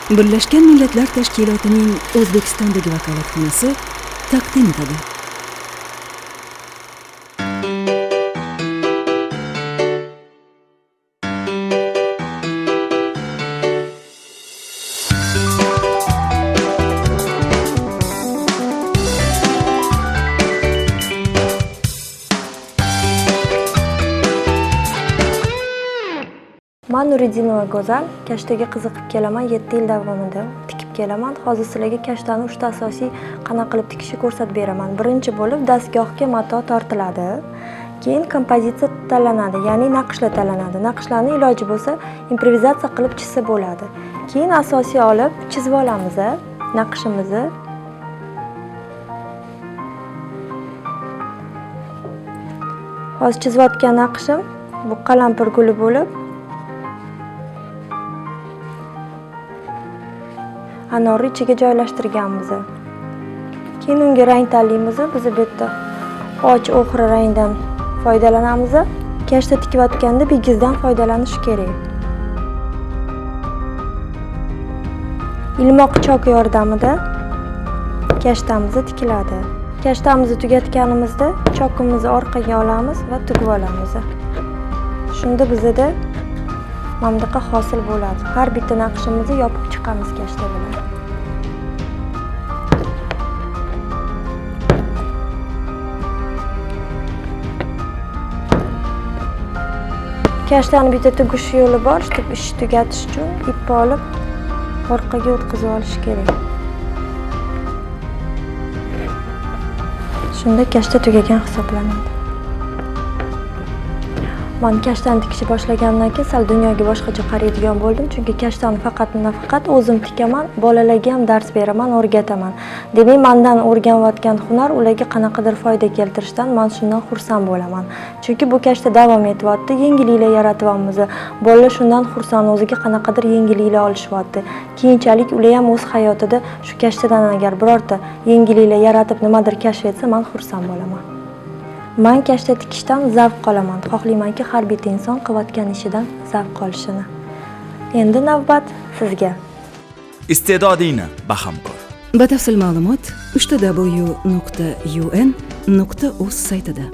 Birlashgan Millatlar Tashkilotining O'zbekistondagi vakolatxonasi taqdim etadi. Man Nuriddinova Go'zal, kashtaga qiziqib kelaman, 7 yil davomida tikib kelaman. Hozir sizlarga kashtani 3 ta asosiy qanaqa qilib tikishni ko'rsatib beraman. Birinchi bo'lib dastgohga mato tortiladi. Keyin kompozitsiya tanlanadi, ya'ni naqshlar tanlanadi. Naqshlarni iloji bo'lsa improvizatsiya qilib chizsa bo'ladi. Keyin asosiy olib chizib olamiz naqshimizni. Hozir chizayotgan naqshim bu qalampir guli bo'lib, anorni ichiga joylashtirganmiz. Keyin unga rang tanlaymiz. Biz bu yerda och o'xra rangdan foydalanamiz. Kashta tikayotganda bigizdan foydalanish kerak. Ilmoq chok yordamida kashtamiz tikiladi. Kashtamizni tugatganimizda chokimizni orqaga olamiz va tugib olamiz. Shunda bizda mana bunaqa hosil bo'ladi. Har bitta naqshimizni yopib chiqamiz kashta bilan. Kashtani bitta tugish yo'li bor, shu ish tugatish uchun ipni olib orqaga o'tkazib olish kerak. Shunda kashta tugagan hisoblanadi. Men kashtani tikishni boshlagandan keyin sal dunyoga boshqacha qaraydigan bo'ldim, chunki kashtani nafaqat o'zim tikaman, bolalarga ham dars beraman, o'rgataman. Demak, mendan o'rganayotgan hunar ularga qanaqadir foyda keltirishdan men shundan xursand bo'laman. Chunki bu kashta davom etyapti, yengilliklar yaratyapmiz. Bolalar shundan xursand, o'ziga qanaqadir yengilliklar olishyapti. Keyinchalik ular ham o'z hayotida shu kashtadan agar birorta yengilliklar yaratib nimadir kashf etsa, men xursand bo'laman. Men kashta tikishdan zavq olaman. Xohlaymanki, har bitta inson qilayotgan ishidan zavq olishini. Endi navbat sizga. Iste'dodingni baham ko'r. Batafsil ma'lumot 3w.un.uz saytida.